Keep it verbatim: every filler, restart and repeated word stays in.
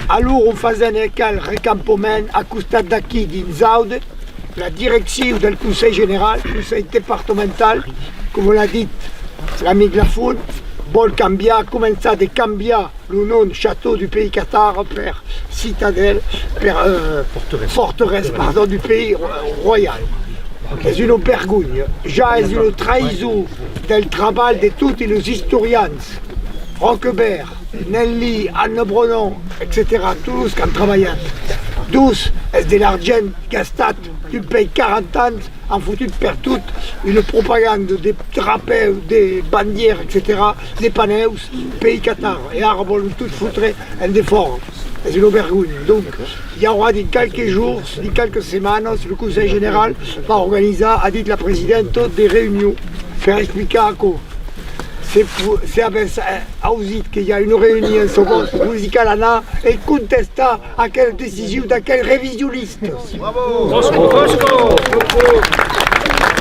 Alora, o fasèm aquel recampament a costat d'aquí dins Aude, la direccion del Conselh General, Conselh Departamental, coma l'a dit l'amic Lafont, vòl cambiar, començar de cambiar lo nom Château du Pays Cathare per Citadelle, per, euh, Forteresse, pardon, du Pays Ro-, Royal. Es una vergonha, ja es una traïson del trabalh de totes los istorians, Roquebert, Nelly, Anne Bronon, etcetèra, tots los qu'an trabalhat. Dos, es de l'argent gastat dempuèi quaranta ans, an fotut pertot una propaganda de drapèu, de bandièra, etcetèra, de panèus, Pays Cathare, e ara vòlon tot fotre en defòra. Es una vergonha. Donc, i aurà dins qualques jorns, dins qualques setmanas, lo Conselh General va organizar, a dit la presidenta, de reünions per explicar aquò. Se, po-, se avètz, eh, ausit que i a una reünion en Sovos, vos i cal anar e contestar aquela decision d'aqueles revisionistas. Bravo! Fosco, fosco!